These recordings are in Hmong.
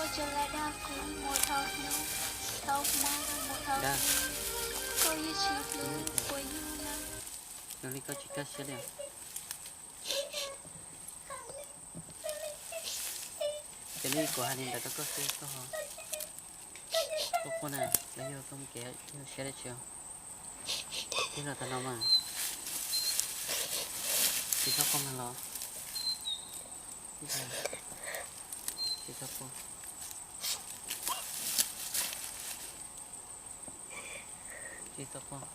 Tsis lam dag kuv mus dhau hnub, tau hmo mus dhau hli, koj yeej tsis hlub kuv yus na. Yog li koj tsis kaj siab li os. Ces li kuv hais li ntawd rau koj xwb koj ho, koj quaj na, los yog koj muaj kev nyuaj siab dab tsi os? Tij laug, tag no mas tsis txhob quaj mas los. Tsis txhob quaj. Tsis txhob quaj.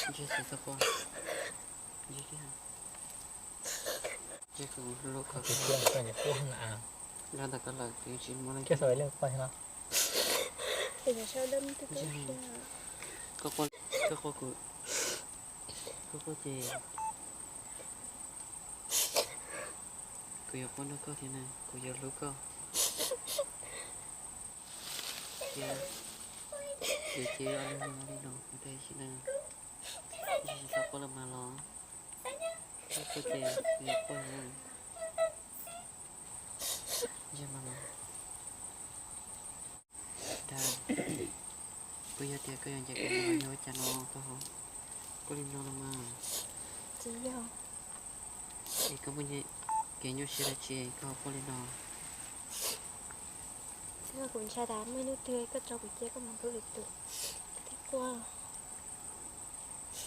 Ntsej tsis txhob quaj. Ntsej kiag. Ntsej kuv hlub koj. Nrog ntawm koj lawm kuv yeej tsis muaj leej twg. Koj quaj, koj quaj kuv, koj quaj ces kuv yuav quaj nrog koj thiab na, kuv yuav hlub koj. Ces yuav cia li no li no kuv tag sim na, ntsej tsis txhob quaj lawm mas los. Koj quaj ces kuv yuav quaj na. Ntsej mas los. Dag, puas yog tias koj yuav ncaim kuv mus los yog ua cas no koj ho quaj li no los mas? Tsis yog. Es koj muaj kev nyuaj siab dab tsi koj ho quaj li no? Twb yog kuv ntshai tas muaj ib hnub twg koj tso kuv cia koj mus hlub lwm tus thiaj quaj.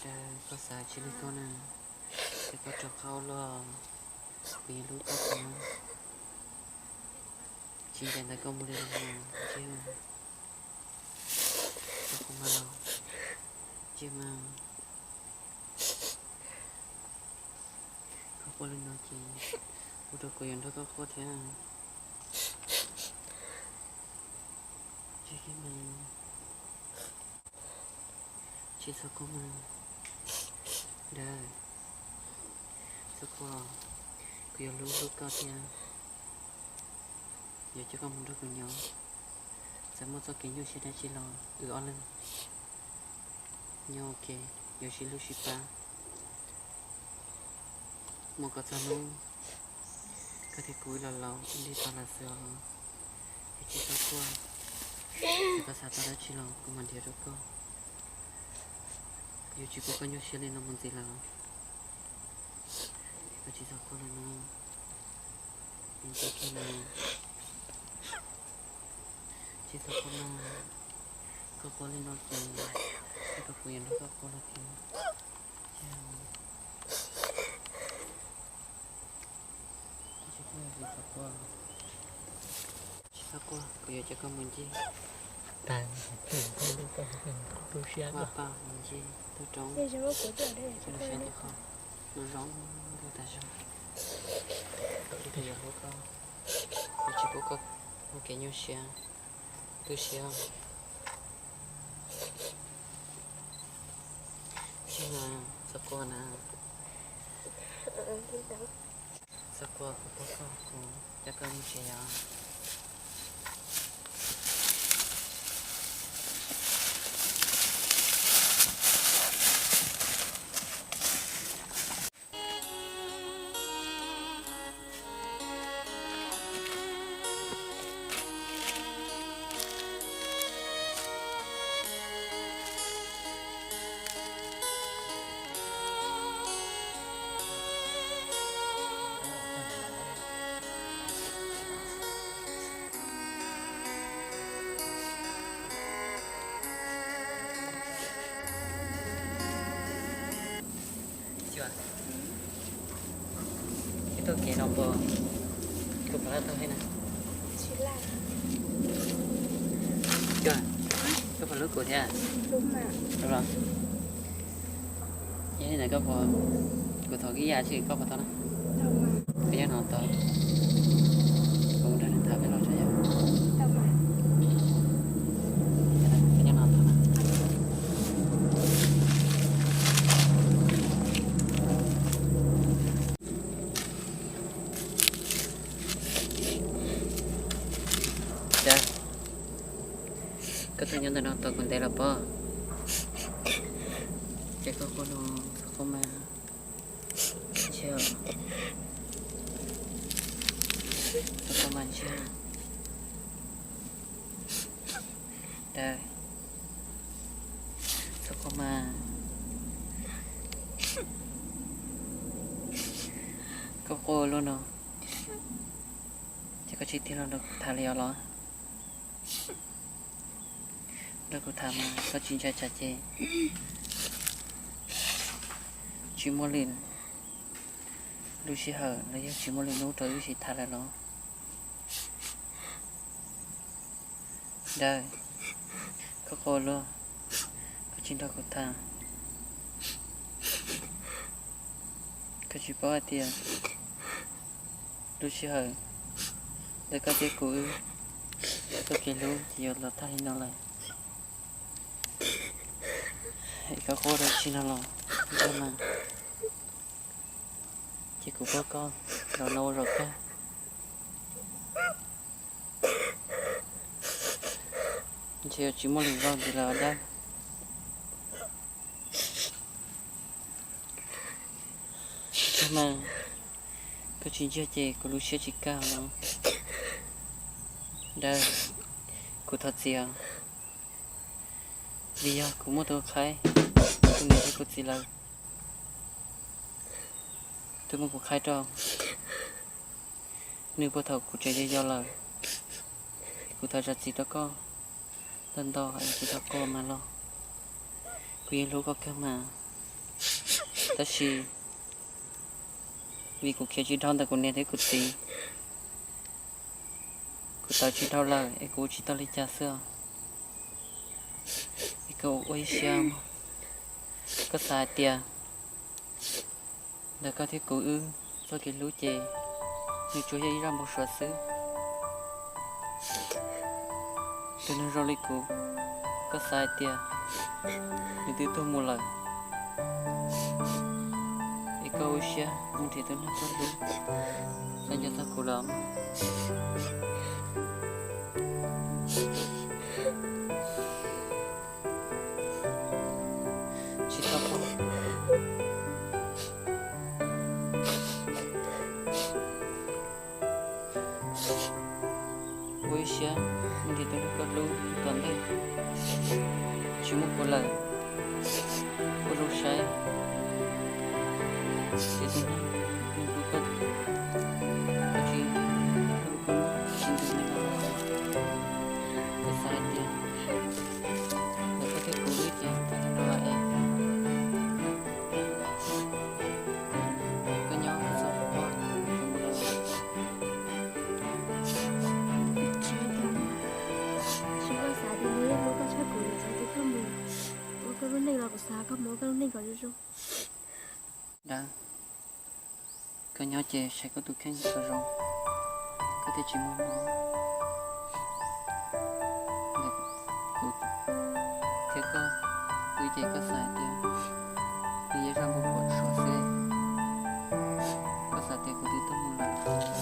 Dag, koj xav tsis li koj na, ces koj rov qab ua luaj, kuv yeej hlub koj thiab. Tsis ncaim ntawm koj mus li los mas ntsej. Koj quaj mas los, ntsej mas. Koj quaj li no ces ua rau kuv yuav nrog koj quaj thiab. Ntsej kiag mas. Tsis txhob quaj mas. Dag, txhob quaj, kuv yuav hlub hlub koj thiab. Yuav coj koj mus nrog kuv nyob, txawm muaj txoj kev nyuaj siab dab tsi los wb ob leeg nyob ua ke, yuav sib hlub sib pab mus kom txog hnub koj thiab kuv wb los laus ua ntej tag lawm xwb os. Es tsis txhob quaj, txawm koj xav tau dab tsi los kuv mam nrhiav rau koj. Kuv yuav tsis pub koj nyuaj siab li no mus ntxiv lawm. Es koj tsis txhob quaj lawm na. Ntsej kiag na. Tsis txhob quaj mas. Koj quaj li no ces ua rau kuv yuav nrog koj quaj lawm thiab. Tsis txhob quaj, tsis txhob quaj, kuv yuav coj koj mus ncig. Vaj paj mus ncig toj roob, mus saib tej qhov zoo zoo nkauj tas zog. Kuv yuav hlub koj, kuv tsis pub koj muaj kev nyuaj siab, tu siab. Tsis na, txhob quaj na. Txhob quaj, kuv pab koj, kuv coj koj mus tsev os. Tib tug kev no puas, koj pom laj tau thiab na? Koj, koj puas hlub kuv thiab? Hlub los? Yog li ntawd koj puas, kuv thov kib yam tsi koj puas tau na? Koj nyob no tos, kuv mus nrog nws tham peb los tso yom. Koj nyob no tos na. Cas koj tuaj nyob ntawm no tos kuv ntev los pob? Ces koj quaj no, koj quaj mas. Txhob koj mas ntsiag. Dawb, txhob koj mas. Koj quaj ua luaj no, ces koj tsis tig los nrog kuv tham li os los? Nrog kuv tham mas koj tsis ntshai tsam ces tsis muaj lwm lub sij hawm los yog tsis muaj lwm hnub rau wb sib tham lawm los? Dawb, koj quaj ua luaj, koj tsis nrog kuv tham. Koj tsis paub hais tias lub sij hawm ntawm koj thiab kuv wb txoj kev hlub ces yuav los tag li no lawm. Es koj quaj dab tsi no los? Ntag mas, ces kuv pab koj los no ua zaum kawg. Ntshe yuav tsis muaj lwm zaus ntxiv lawm os dawb. Ntag mas, koj tsis ntsiag ces kuv lub siab tsis kaj los. Dawb, kuv thov txim os, vim yog kuv muaj tus qhaib, kuv niam thiab kuv txiv lawv twb muab kuv qhaib rau nws puag thaum kuv tseem yau yau lawm. Kuv thov zam txim rau koj ntau ntau es kuv thov koj mas los. Kuv yeej hlub koj kawg mas, tab sis vim kuv khiav tsis dhau ntawm kuv niam thiab kuv txiv, kuv tawv tsis dhau lawm es kuv ua tsis tau li cas xwb os. Es koj ua ib siab, koj xav hais tias ntawm koj thiab kuv wb txoj kev hlub ces nws tsuas yog ib zaj npau suav xwb. Tus neeg zoo li kuv, koj xav hais tias nws twb tuag mus lawm, es koj ua siab mus nrhiav tus neeg koj hlub txog nco txog kuv lawm. Tsis tau, ua ib siab mus nrhiav tus neeg koj hlub tom ntej, tsis muaj kuv lawm, ua zoo saib. Ces tus neeg nws hlub koj, koj tsis, koj hlub koj muaj tsis ntev li no los? Koj xav hais tias ntawm koj thiab kuv wb ces tag li no es koj nyob txog koj mus los? Tsis, koj xav tias nws yeej hlub koj tshaj kuv, txog tias koj mus ua koj lub neej los kuv xav koj mus ua koj lub neej kom zoo zoo. Dawb, koj nyob ces saib koj tus kheej kom zoo, koj thiaj tsis muaj mob. Ntawm kuv thiab koj wb ces koj xav hais tias nws yog zaj npau suav xwb. Koj xav tias kuv twb tuag mus lawm, es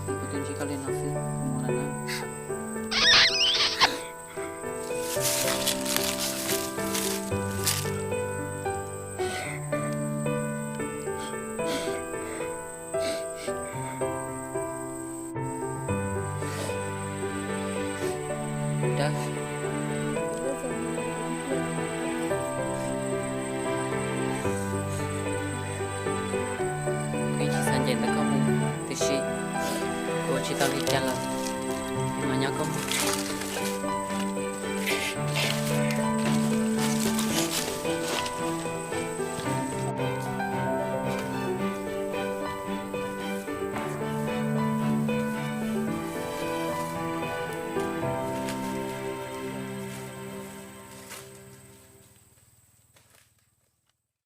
kuv twb ntsib koj li no xwb, kuv mus lawm na. Dawb, kuv yeej tsis xav ncaim ntawm koj mus, tiam sis kuv ua tsis tau li cas lawm, es mam nyob koj mus.